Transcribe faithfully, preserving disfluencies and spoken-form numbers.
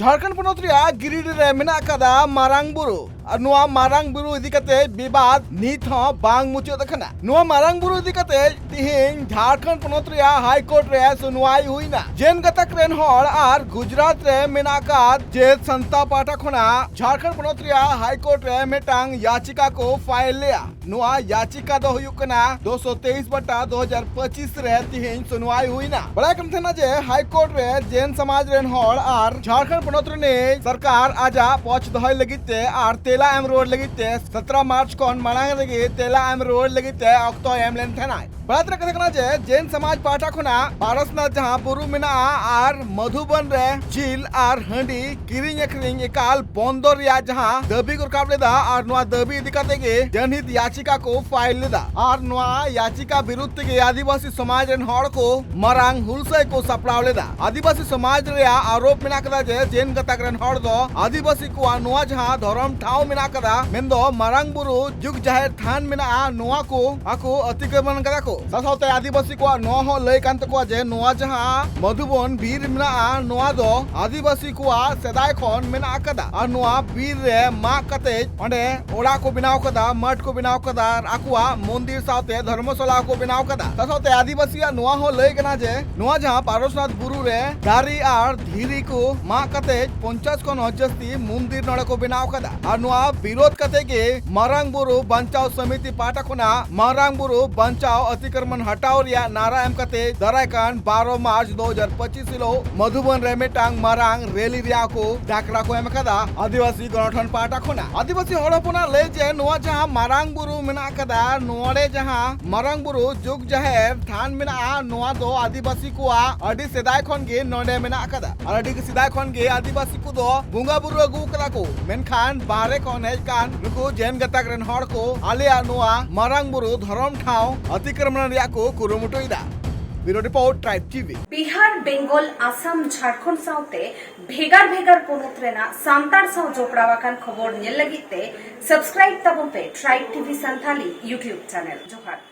ᱡᱷᱟᱲᱠᱷᱚᱸᱰ ᱯᱚᱱᱚᱛ ᱨᱮᱭᱟᱜ ᱜᱤᱨᱤᱰᱤ ᱨᱮ ᱢᱮᱱᱟᱜ ᱟᱠᱟᱫᱟ ᱢᱟᱨᱟᱝ ᱵᱩᱨᱩ᱾ ᱟᱨ ᱱᱚᱣᱟ ᱢᱟᱨᱟᱝ ᱵᱩᱨᱩ ᱤᱫᱤ ᱠᱟᱛᱮ ᱵᱤᱵᱟᱫ ᱱᱤᱛ ᱦᱚᱸ ᱵᱟᱝ ᱢᱩᱪᱟᱹᱫ ᱟᱠᱟᱱᱟ᱾ ᱱᱚᱣᱟ ᱢᱟᱨᱟᱝ ᱵᱩᱨᱩ ᱤᱫᱤ ᱠᱟᱛᱮ ᱛᱤᱦᱤᱧ ᱡᱷᱟᱲᱠᱷᱚᱸᱰ ᱯᱚᱱᱚᱛ ᱨᱮᱭᱟᱜ ᱦᱟᱭ ᱠᱳᱨᱴ ᱨᱮ ᱥᱩᱱᱣᱟᱭ ᱦᱩᱭᱱᱟ᱾ ᱡᱮᱱ ᱜᱟᱛᱟᱠ ᱨᱮᱱ ᱦᱚᱲ ᱟᱨ ᱜᱩᱡᱽᱨᱟᱴ ᱨᱮ ᱢᱮᱱᱟᱜ ᱟᱠᱟᱫ ᱡᱮᱫ ᱥᱟᱱᱛᱟ ᱯᱟᱦᱴᱟ ᱠᱷᱚᱱᱟᱜ ᱡᱷᱟᱲᱠᱷᱚᱸᱰ ᱯᱚᱱᱚᱛ ᱨᱮᱭᱟᱜ ᱦᱟᱭ ᱠᱳᱨᱴ ᱨᱮ ᱢᱤᱫᱴᱟᱝ ᱭᱟᱪᱤᱠᱟ ᱠᱚ ᱯᱷᱟᱭᱤᱞ ᱞᱮᱜᱼᱟ᱾ ᱱᱚᱣᱟ ᱭᱟᱪᱤᱠᱟ ᱫᱚ ᱦᱩᱭᱩᱜ ᱠᱟᱱᱟ ᱫᱩᱥᱚ ᱛᱮᱭᱤᱥ ᱵᱟᱴᱟ ᱫᱩ ᱦᱟᱡᱟᱨ ᱯᱚᱸᱪᱤᱥ ᱨᱮ ᱛᱤᱦᱤᱧ ᱥᱩᱱᱣᱟᱭ ᱦᱩᱭᱱᱟ᱾ ᱵᱟᱲᱟᱭ ᱠᱟᱱ ᱛᱟᱦᱮᱱᱟ ᱡᱮ ᱦᱟᱭ ᱠᱳᱨᱴ ᱨᱮ ᱡᱮᱱ ᱥᱚᱢᱟᱡᱽ ᱨᱮᱱ ᱦᱚᱲ ᱟᱨ ᱡᱷᱟᱲᱠᱷᱚᱸᱰ ᱯᱚᱱᱚᱛ ᱨᱤᱱᱤᱡ ᱥᱚᱨᱠᱟᱨ ᱟᱡᱟᱜ ᱯᱚᱪᱷ ᱫᱚᱦᱚᱭ ᱞᱟᱹᱜᱤᱫ ᱛᱮ ᱟᱨ ᱛᱮᱞᱟ ᱮᱢ ᱨᱩᱣᱟᱹᱲ ᱞᱟᱹᱜᱤᱫ ᱛᱮ ᱥᱚᱛᱨᱚ ᱢᱟᱨᱪ ᱠᱷᱚᱱ ᱢᱟᱲᱟᱝ ᱨᱮᱜᱮ ᱛᱮᱞᱟ ᱮᱢ ᱨᱩᱣᱟᱹᱲ ᱞᱟᱹᱜᱤᱫ ᱛᱮ ᱚᱠᱛᱚ ᱮᱢ ᱞᱮᱱ ᱛᱟᱦᱮᱱᱟᱭ᱾ ᱵᱟᱲᱟᱭ ᱛᱮᱱᱟᱜ ᱠᱟᱛᱷᱟ ᱠᱟᱱᱟ ᱡᱮ ᱡᱮᱱ ᱥᱚᱢᱟᱡᱽ ᱯᱟᱦᱴᱟ ᱠᱷᱚᱱᱟᱜ ᱯᱟᱨᱚᱥᱱᱟᱛᱷ ᱡᱟᱦᱟᱸ ᱵᱩᱨᱩ ᱢᱮᱱᱟᱜᱼᱟ ᱟᱨ ᱢᱚᱫᱷᱩᱵᱚᱱ ᱨᱮ ᱡᱤᱞ ᱟᱨ ᱦᱟᱺᱰᱤ ᱠᱤᱨᱤᱧ ᱟᱹᱠᱷᱨᱤᱧ ᱮᱠᱟᱞ ᱵᱚᱱᱫᱚ ᱨᱮᱭᱟᱜ ᱡᱟᱦᱟᱸ ᱫᱟᱹᱵᱤ ᱠᱚ ᱨᱟᱠᱟᱵ ᱞᱮᱫᱟ ᱟᱨ ᱱᱚᱣᱟ ᱫᱟᱹᱵᱤ ᱤᱫᱤ ᱠᱟᱛᱮ ᱜᱮ ᱡᱚᱱᱦᱤᱛ ᱭᱟᱪᱤᱠᱟ ᱠᱚ ᱯᱷᱟᱭᱤᱞ ᱞᱮᱫᱟ᱾ ᱟᱨ ᱱᱚᱣᱟ ᱭᱟᱪᱤᱠᱟ ᱵᱤᱨᱩᱫᱷ ᱛᱮᱜᱮ ᱟᱹᱫᱤᱵᱟᱹᱥᱤ ᱥᱚᱢᱟᱡᱽ ᱨᱮᱱ ᱦᱚᱲ ᱠᱚ ᱢᱟᱨᱟᱝ ᱦᱩᱞᱥᱟᱹᱭ ᱠᱚ ᱥᱟᱯᱲᱟᱣ ᱞᱮᱫᱟ᱾ ᱟᱹᱫᱤᱵᱟᱹᱥᱤ ᱥᱚᱢᱟᱡᱽ ᱨᱮᱭᱟᱜ ᱟᱨᱳᱯ ᱢᱮᱱᱟᱜ ᱠᱟᱫᱟ ᱡᱮ ᱡᱮᱱ ᱜᱟᱛᱟᱠ ᱨᱮᱱ ᱦᱚᱲ ᱫᱚ ᱟᱹᱫᱤᱵᱟᱹᱥᱤ ᱠᱚᱣᱟᱜ ᱱᱚᱣᱟ ᱡᱟᱦᱟᱸ ᱫᱷᱚᱨᱚᱢ ᱴᱷᱟᱶ ᱢᱮᱱᱟᱜ ᱠᱟᱫᱟ, ᱢᱮᱱᱫᱚ ᱢᱟᱨᱟᱝ ᱵᱩᱨᱩ ᱡᱩᱜᱽ ᱡᱟᱦᱮᱨ ᱛᱷᱟᱱ ᱢᱮᱱᱟᱜᱼᱟ, ᱱᱚᱣᱟ ᱠᱚ ᱟᱠᱚ ᱚᱛᱤᱠᱨᱚᱢᱚᱱ ᱠᱟᱫᱟ ᱠᱚ᱾ ᱥᱟᱶ ᱥᱟᱶᱛᱮ ᱟᱹᱫᱤᱵᱟᱹᱥᱤ ᱠᱚᱣᱟᱜ ᱱᱚᱣᱟ ᱦᱚᱸ ᱞᱟᱹᱭ ᱠᱟᱱ ᱛᱟᱠᱚᱣᱟ ᱡᱮ ᱱᱚᱣᱟ ᱡᱟᱦᱟᱸ ᱢᱚᱫᱷᱩᱵᱚᱱ ᱵᱤᱨ ᱢᱮᱱᱟᱜᱼᱟ, ᱱᱚᱣᱟ ᱫᱚ ᱟᱹᱫᱤᱵᱟᱹᱥᱤ ᱠᱚᱣᱟᱜ ᱥᱮᱫᱟᱭ ᱠᱷᱚᱱ ᱢᱮᱱᱟᱜ ᱟᱠᱟᱫᱟ᱾ ᱟᱨ ᱱᱚᱣᱟ ᱵᱤᱨ ᱨᱮ ᱢᱟᱜ ᱠᱟᱛᱮ ᱚᱸᱰᱮ ᱚᱲᱟᱜ ᱠᱚ ᱵᱮᱱᱟᱣ ᱠᱟᱫᱟ, ᱢᱟᱴᱷ ᱠᱚ ᱵᱮᱱᱟᱣ ᱠᱟᱫᱟ, ᱟᱨ ᱟᱠᱚᱣᱟᱜ ᱢᱚᱱᱫᱤᱨ ᱥᱟᱶᱛᱮ ᱫᱷᱚᱨᱢᱚᱥᱟᱞᱟ ᱠᱚ ᱵᱮᱱᱟᱣ ᱠᱟᱫᱟ᱾ ᱥᱟᱶ ᱥᱟᱶᱛᱮ ᱟᱹᱫᱤᱵᱟᱹᱥᱤᱭᱟᱜ ᱱᱚᱣᱟ ᱦᱚᱸ ᱞᱟᱹᱭ ᱠᱟᱱᱟ ᱡᱮ ᱱᱚᱣᱟ ᱡᱟᱦᱟᱸ ᱯᱟᱨᱚᱥᱱᱟᱛᱷ ᱵᱩᱨᱩ ᱨᱮ ᱫᱟᱨᱮ ᱟᱨ ᱫᱷᱤᱨᱤ ᱠᱚ ᱢᱟᱜ ᱠᱟᱛᱮ ᱯᱚᱧᱪᱟᱥ ᱠᱷᱚᱱ ᱦᱚᱸ ᱡᱟᱹᱥᱛᱤ ᱢᱚᱱᱫᱤᱨ ᱱᱚᱰᱮ ᱠᱚ ᱵᱮᱱᱟᱣ ᱠᱟᱫᱟ᱾ ᱟᱨ ᱱᱚᱣᱟ ᱵᱤᱨᱳᱫᱷ ᱠᱟᱛᱮ ᱜᱮ ᱢᱟᱨᱟᱝ ᱵᱩᱨᱩ ᱵᱟᱧᱪᱟᱣ ᱥᱚᱢᱤᱛᱤ ᱯᱟᱦᱴᱟ ᱠᱷᱚᱱᱟᱜ ᱢᱟᱨᱟᱝ ᱵᱩᱨᱩ ᱵᱟᱧᱪᱟᱣ ᱚᱛᱤᱠᱨᱚᱢᱚᱱ ᱦᱟᱴᱟᱣ ᱨᱮᱭᱟᱜ ᱱᱟᱨᱟ ᱮᱢ ᱠᱟᱛᱮ ᱫᱟᱨᱟᱭ ᱠᱟᱱ ᱵᱟᱨᱚ ᱢᱟᱨᱪ ᱫᱩ ᱦᱟᱡᱟᱨ ᱯᱚᱸᱪᱤᱥ ᱦᱤᱞᱳᱜ ᱢᱚᱫᱷᱩᱵᱚᱱ ᱨᱮ ᱢᱤᱫᱴᱟᱝ ᱢᱟᱨᱟᱝ ᱨᱮᱞᱤ ᱨᱮᱭᱟᱜ ᱠᱚ ᱰᱟᱠᱨᱟ ᱠᱚ ᱮᱢ ᱟᱠᱟᱫᱟ ᱟᱹᱫᱤᱵᱟᱹᱥᱤ ᱜᱚᱱᱚᱴᱷᱚᱱ ᱯᱟᱦᱴᱟ ᱠᱷᱚᱱᱟᱜ᱾ ᱟᱹᱫᱤᱵᱟᱹᱥᱤ ᱦᱚᱲ ᱦᱚᱯᱚᱱᱟᱜ ᱞᱟᱹᱭ ᱡᱮ ᱱᱚᱣᱟ ᱡᱟᱦᱟᱸ ᱢᱟᱨᱟᱝ ᱵᱩᱨᱩ ᱢᱮᱱᱟᱜ ᱟᱠᱟᱫᱟ, ᱱᱚᱰᱮ ᱡᱟᱦᱟᱸ ᱢᱟᱨᱟᱝ ᱵᱩᱨᱩ ᱡᱩᱜᱽ ᱡᱟᱦᱮᱨ ᱛᱷᱟᱱ ᱢᱮᱱᱟᱜᱼᱟ, ᱱᱚᱣᱟ ᱫᱚ ᱟᱹᱫᱤᱵᱟᱹᱥᱤ ᱠᱚᱣᱟᱜ ᱟᱹᱰᱤ ᱥᱮᱫᱟᱭ ᱠᱷᱚᱱ ᱜᱮ ᱱᱚᱰᱮ ᱢᱮᱱᱟᱜ ᱟᱠᱟᱫᱟ᱾ ᱟᱨ ᱟᱹᱰᱤ ᱥᱮᱫᱟᱭ ᱠᱷᱚᱱ ᱜᱮ ᱟᱹᱫᱤᱵᱟᱹᱥᱤ ᱠᱚᱫᱚ ᱵᱚᱸᱜᱟ ᱵᱩᱨᱩ ᱟᱹᱜᱩ ᱟᱠᱟᱫᱟ ᱠᱚ, ᱢᱮᱱᱠᱷᱟᱱ ᱵᱟᱦᱨᱮ ᱠᱷᱚᱱ ᱦᱮᱡ ᱠᱟᱱ ᱱᱩᱠᱩ ᱡᱮᱱ ᱜᱟᱛᱟᱠ ᱨᱮᱱ ᱦᱚᱲ ᱠᱚ ᱟᱞᱮᱭᱟᱜ ᱱᱚᱣᱟ ᱢᱟᱨᱟᱝ ᱵᱩᱨᱩ ᱫᱷᱚᱨᱚᱢ ᱴᱷᱟᱶ ᱚᱛᱤᱠᱨᱚᱢᱚᱱ ᱨᱮᱭᱟᱜ ᱠᱚ ᱠᱩᱨᱩᱢᱩᱴᱩᱭᱮᱫᱟ᱾ Bureau Report, Tribe TV. Bihar, Bengal, Assam, Jharkhand ᱥᱟᱶᱛᱮ ᱵᱷᱮᱜᱟᱨ ᱵᱷᱮᱜᱟᱨ ᱯᱚᱱᱚᱛ ᱨᱮᱱᱟᱜ ᱥᱟᱱᱛᱟᱲ ᱥᱟᱶ ᱡᱚᱯᱲᱟᱣ ᱟᱠᱟᱱ ᱠᱷᱚᱵᱚᱨ ᱧᱮᱞ ᱞᱟᱹᱜᱤᱫ ᱛᱮ subscribe ᱛᱟᱵᱚᱱ ᱯᱮ Tribe TV Santhali YouTube channel. ᱡᱚᱦᱟᱨ᱾